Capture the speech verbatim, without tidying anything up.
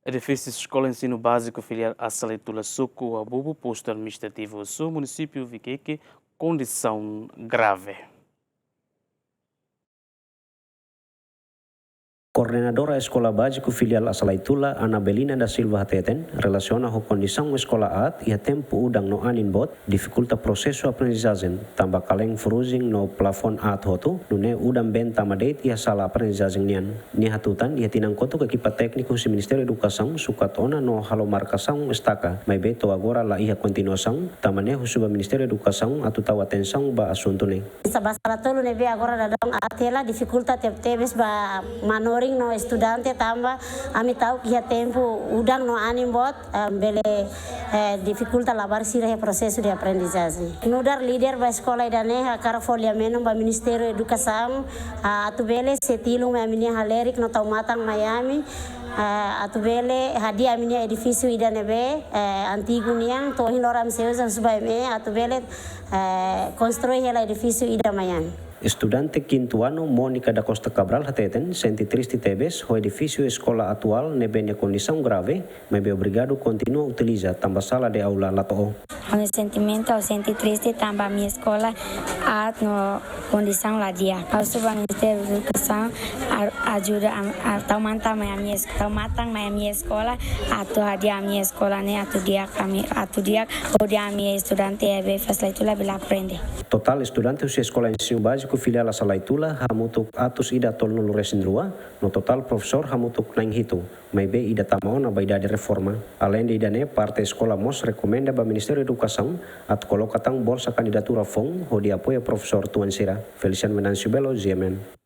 Edifísiu Eskola Ensinu Báziku Filiál Assalaitula Suku Abubu, Postu Administrativu Osu, Munisípiu Viqueque, kondisaun grave. Koordenadora Eskola Báziku Filiál Assalaitula, Ana Belina da Silva hateten, relasiona ho kondisaun eskola aat iha tempu udan no anin boot, difikulta prosesu aprendizajen, tanba kaleen ferrugem no plafon aat hotu, nune'e udan been tama de'it iha sala aprendizajen nian. Nia hatutan, iha tinan kotuk ekipa tékniku husi Ministériu Edukasaun sukat ona no halo markasaun estaka, maibé to'o agora la iha kontinuasaun, tanba ne'e husu ba Ministériu Edukasaun atu tau atensaun ba asuntu ne'e. Sala tolu ne'ebé agora daudaun aat hela difikulta tebetebes ba manorin no estudante tanba ami ta'uk iha tempu udan no anin boot, eh, bele, eh, difikulta labarik sira iha prosesu de aprendizajen. Nu'udar líder ba eskola ida-ne'e hakarak fó lia-menon ba Ministériu Edukasaun, ah, atu bele sei tilun mai ami-nia halerik no tau matan mai ami, ah, atu bele hadi'a ami-nia edifísiu ida ne'ebé, eh, antigu nian, to'o ohin loron ami sei uza, husu ba M E atu bele, eh, konstrui hela edifísiu ida mai ami. Estudante kintu anu Mónica da Costa Cabral hateten, sente triste tebes ho edifísiu eskola atuál ne'ebé nia kondisaun grave, maibé obrigadu kontinua utiliza tanba sala de aula la to'o. Ami sentimentu, ha'u sente triste tanba ami eskola aat no kondisaun la di'ak. Ha'u husu ba Ministériu Edukasaun a-, ajuda am-, a-, tau matan mai ami es-, tau matan mai ami eskola, atu hadi'a ami eskola ne'e atu di'ak ami, atu di'ak, hodi ami estudante ne'ebé Assalaitula bele aprende. Totál estudante husi Eskola Ensinu Báziku Filiál Assalaitula hamutuk atus ida tolunulu-resin-rua, no totál profesór hamutuk na'in-hitu, maibé ida tama ona ba idade reforma. Aleinde ida-ne'e, parte eskola mós rekomenda ba Ministériu Edukasaun atu koloka tan bolsa kandidatura foun hodi apoia profesór tuan sira. Feliciano Venâncio Belo, G M N.